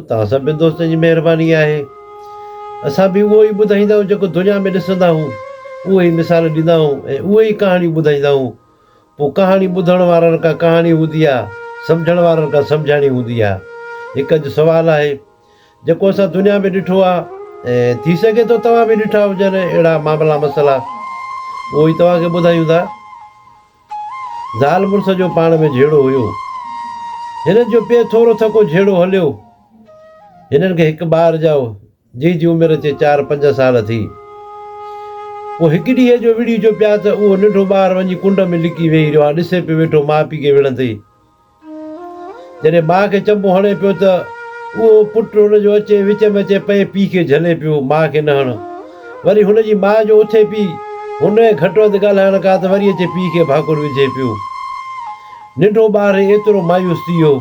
توهان سڀني دوستن جي مهرباني آهي. اسان به اهو ئي ٻڌائيندا آهيون جيڪو دنيا ۾ ڏسندا آهيون، اهي ئي مثال ڏيندا آهيون ۽ اهي ئي ڪهاڻيون ٻڌائيندا آهيون. پوء ڪهاڻي ٻڌڻ وارن کان ڪهاڻي هوندي آهي، سمجهڻ وارن کان سمجهاڻي هوندي آهي. هڪ اڄ سوال آهي جيڪو اسان دنيا ۾ ڏٺو آهي ۽ ٿي سگهي ٿو توهان به ڏٺا هجن اهڙا معاملا مسئلا، اهو ئي توهان کي ٻڌايون ٿا. زال مڙس جو پاڻ ۾ جهيڙو هيو. هنن جو پيء ٿورو ٿڪو جهيڙو هليو. هنن کي هڪ ٻار ڄائو، جنهن جي عمر اچي چار پنج سال ٿي. پوء هڪ ڏينهن جو وڙهي جو پيا ته اهو ننڍو ٻار وڃي ڪنڊ ۾ لڪي ويهي رهيو. هاڻ ڏسي پيو ويٺو ماء پيء کي وڙهندي. جڏهن ماء کي چنبو هڻي پيو ته اهو پٽ هن جو اچي وچ ۾ اچي پئي پيء کي جهلي پيو، ماء کي نه هڻ. وري هن جي ماء جو اٿي پيء هن کي گهٽ وڌ ڳالهائڻ ڪا ته وري اچي پيء کي ڀاڪر وجهي پيو. ننڍو ٻار ايترو مايوس ٿي ويو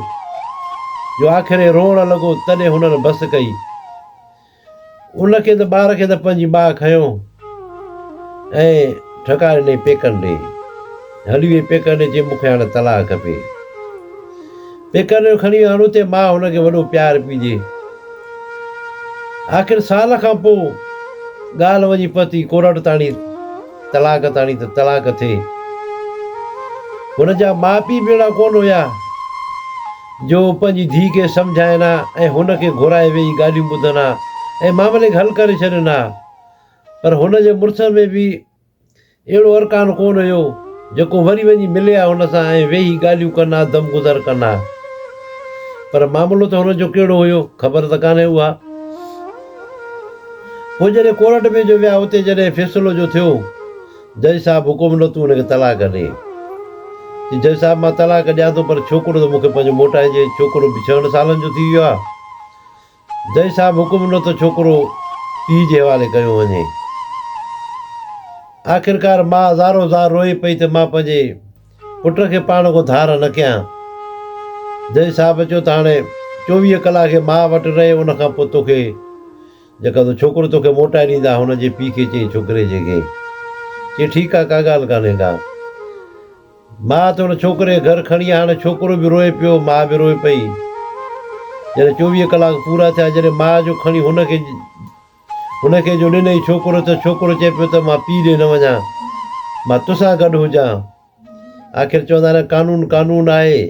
جو آخر روئڻ لڳو تڏهن هنن بس ڪئي. ان کي ته ٻار کي ته پنهنجي ماء کنيو ۽ ٺڪا ڏنائين پيڪن ڏي. هلي وئي پيڪن ڏي چي مون کي هاڻي طلاق کپي. پيڪن ڏي کڻي ويو هاڻي اتي ماء هن کي وڏو پيار پئي ڏي. آخر سال کان پوء ڳالهه وڃي پهتي ڪورٽ تاڻي طلاق تاڻي ته طلاق ٿئي. هن جا ماء پيء به اهڙا ڪونه هيا. جو پنهنجي ڌيء کي سمجهائين ها ۽ هن کي گهرائي ويهي ڳالهيون ٻڌن ها ۽ معاملي کي حل ڪري ڇڏين ها. پر هن جي مڙس ۾ به اهڙو ارڪان ڪونه هيو، جيڪو وري وڃي ملي ها هن سان ۽ ويهي ڳالهيون ڪن ها، دم گذر ڪن ها. پر معاملو ته هن جو ڪهڙو هيو، خبر ته ڪانهي اها. پوء جڏهن ڪورٽ ۾ جو ويا، اتي جڏهن فيصلو جو ٿيو، جج صاحب حڪم ڏنو تون هن کي طلاق ڏي. چي جج صاحب مان طلاق ڏيان ٿو پر ڇوڪرو ته مون کي پنهنجو موٽائجي، ڇوڪرو به ڇهن سالن جو ٿي ويو آهي. جج صاحب حڪم ڏنو ته ڇوڪرو پيء جي حوالي ڪيو وڃي. آخرڪار ماء زارو زار روئي پئي ته مان پنهنجي پٽ کي پاڻ کان ڌار نه ڪيان. جج صاحب چيو ته هاڻي 24 ڪلاڪ هي ماء وٽ رهي ان کان پوء توکي جيڪا تو ڇوڪرو توکي موٽائي ڏيندا هن جي پيء کي چئين ڇوڪري جي کي چي ٺيڪ آ ڪا ڳالهه ڪانهي ڪا. ماء ته هن ڇوڪري کي گهر کڻي آ هاڻي ڇوڪرو به روئي پيو ماء به روئي پئي. جڏهن 24 ڪلاڪ پورا ٿيا جڏهن ماء جو کڻي هن کي هن کي جو ڏنئي ڇوڪرو ته ڇوڪرو چئي پيو ته مان پيء ڏي نه وڃان مان توسان گڏ هجان. آخر چوندا آهن قانون قانون آهي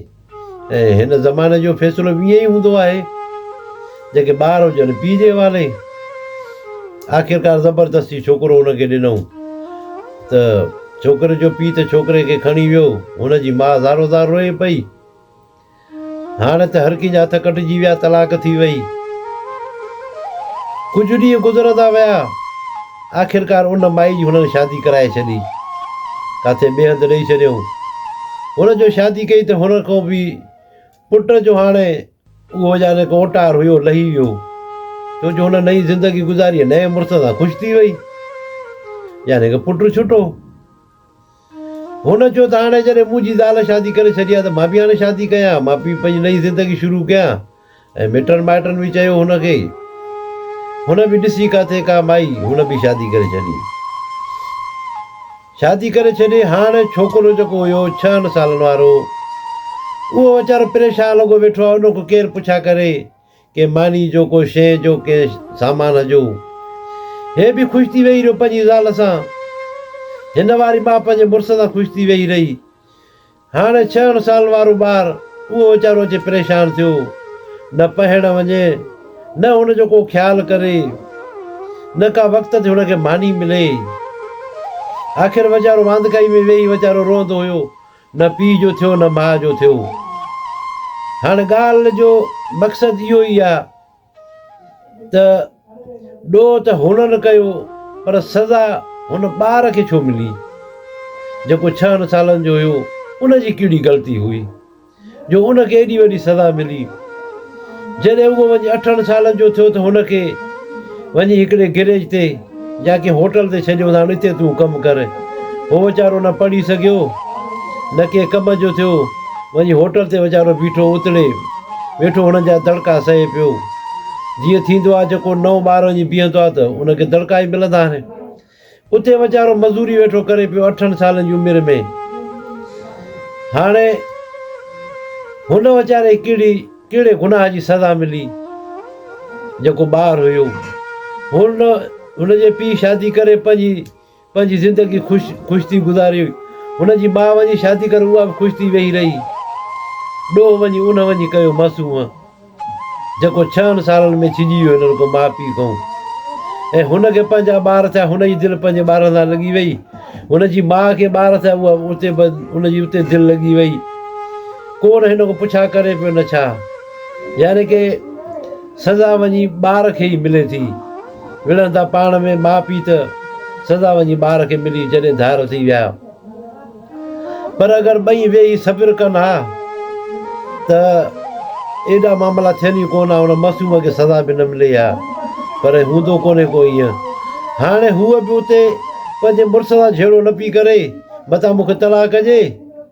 ۽ هن زماني جو فيصلو به ائين ئي هوندو آهي جيڪي ٻار هجن پيء جي حوالي. آخرڪار زبردستي ڇوڪرو هن کي ڏنائون ته ڇوڪري جو پيء ته ڇوڪري کي کڻي ويو هن جي ماء زارو زار روئي پئي. هاڻ ته هر ڪنهن جا هٿ ڪٽجي ويا، طلاق ٿي وئي. ڪجهه ڏينهن گذرندا ويا. آخرڪار ان مائي جي هنن شادي ڪرائي ڇڏي. ڪاٿي ٻئي هنڌ ڏئي ڇڏيائون. هن جو شادي ڪئي ته هن کان به پٽ جو هاڻي اهو يعني ڪو اوٽار هيو لهي ويو. ڇو جو هن نئين زندگي گذاري ۽ نئين مڙس سان خوش ٿي وئي. يعني ڪه پٽ ڇٽو. هن چيو ته هاڻي جڏهن منهنجي زال شادي ڪري ڇڏي آهي ته مان به هاڻي شادي ڪيان، مان به پنهنجي نئين زندگي شروع ڪيان ۽ مٽن مائٽن به چيو هن کي. هن به ڏسي ڪاٿي ڪا مائي هن به شادي ڪري ڇڏي. شادي ڪري ڇڏي هاڻي ڇوڪرو جيڪو هيو ڇهن سالن وارو اهو ويچارو پريشان لڳو ويٺو آهي ان کان ڪير پڇا ڪري. ڪنهن ماني جو، ڪو شيء جو، ڪنهن سامان جو. هي به خوش ٿي ويهي رهيو پنهنجي زال سان. هن واري ماء پنهنجي مڙس سان خوش ٿي ويهي رهي. هاڻي ڇهن سالن وارو ٻار اهو ويچارو اچي پريشان ٿيو. نه پهڻ وڃي، نه هن جو ڪو خيال ڪري، نه ڪا وقت تي هن کي ماني ملي. آخر ويچارو واندڪائي ۾ ويهي ويچارو روئندو هيو. نه پيء جو ٿيو نه ماء جو ٿيو. هاڻ ڳالهه جو مقصد اهو ئي آ ته ڏوهه ته هنن ڪيو پر سزا هن ٻار کي ڇو ملي جيڪو ڇهن سالن جو هيو ان جي ڪهڙي غلطي هئي جو ان کي ايڏي وڏي سزا ملي. جڏهن اهو وڃي اٺن سالن جو ٿيو ته هن کي وڃي هڪڙي گريج تي يا ڪنهن هوٽل تي ڇڏيو ته هاڻ اتي تون ڪم ڪر. هو ويچارو نه پڙهي سگهيو نه ڪنهن ڪم جو ٿيو. وڃي هوٽل تي ويچارو بيٺو اتڙي ويٺو هنن جا دڙڪا سهي پيو. جيئن ٿيندو آهي جيڪو نئون ٻار وڃي بيهندو آهي ته ان کي دڙڪا ئي ملندا آهن. اتي ويچارو مزوري ويٺو ڪري پيو اٺن سالن جي عمر ۾. هاڻي هن ويچاري کي ڪهڙي ڪهڙي گناهه جي سزا ملي. جيڪو ٻار هيو هن هن جي پيء شادي ڪري پنهنجي پنهنجي زندگي خوش خوش ٿي گذاري. هن جي ماء وڃي شادي ڪري اها به خوش ٿي ويهي رهي. ڏوهه وڃي ان وڃي ڪيو معصوم جيڪو ڇهن سالن ۾ ڇڄي ويو هنن کان ماء پيء کان ۽ هن کي پنهنجا ٻار ٿيا هن جي دل پنهنجي ٻارن سان لڳي وئي. هن جي ماء کي ٻار ٿيا اها اتي به ان جي اتي دل لڳي وئي. ڪو نه هن کان پڇا ڪري پيو نه ڇا. يعني ڪي سزا وڃي ٻار کي ئي ملي ٿي. وڙهن ٿا پاڻ ۾ ماء پيء ته سزا وڃي ٻار کي ملي جڏهن ڌار ٿي ويا. پر اگر ٻئي ويهي صبر ڪن ها ته ايڏا معاملا ٿين ئي ڪونه ها، ان معصوم کي سزا به نه ملي ها. پر هوندو ڪونهي ڪو ائين. هاڻي هوء به اتي پنهنجي مڙس سان جهيڙو نه پئي ڪري، متان مون کي طلاق ڏي،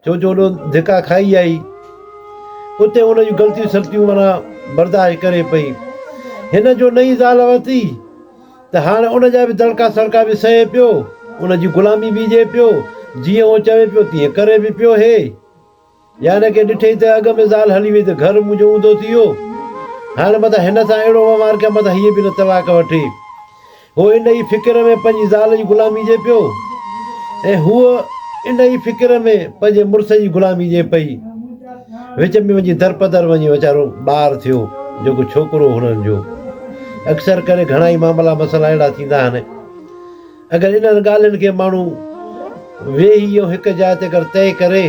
ڇو جو اوڏو ڌڪا کائي آئي. اتي هن جون غلطيون سلطيون معنيٰ برداشت ڪري پئي. هن جو نئين زال ورتي ته هاڻ ان جا به دڙڪا سڙڪا به سهي پيو، ان جي غلامي به ڏئي پيو، جيئن هو چوي پيو تيئن ڪري به پيو. هي يعني ڪي ڏٺئي ته اڳ ۾ زال هلي وئي ته گهر منهنجو اونڌو ٿي ويو، هاڻ متان هن سان اهڙو وهنوار ڪيان متان هيء به نه طلاق وٺي. هو ان ئي فڪر ۾ پنهنجي زال جي غلامي ڏي پيو ۽ هوء ان ئي فڪر ۾ پنهنجي مڙس جي غلامي ڏي پئي. وچ ۾ وڃي درپدر وڃي ويچارو ٻار ٿيو، جيڪو ڇوڪرو هنن جو. اڪثر ڪري گهڻا ئي معاملا مسئلا اهڙا ٿيندا آهن. اگر انهن ڳالهين کي ماڻهو ويهي ۽ هڪ جاء تي اگر طئي ڪري،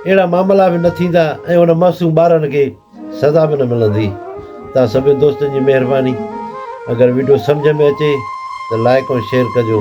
اهڙا معاملا به نه ٿيندا ۽ ان معصوم ٻارن کي سزا به نه ملندي. توهان سڀني دوستن جي مهرباني. اگر وڊيو سمجهه ۾ اچي ته لائيڪ ۽ شيئر ڪجو.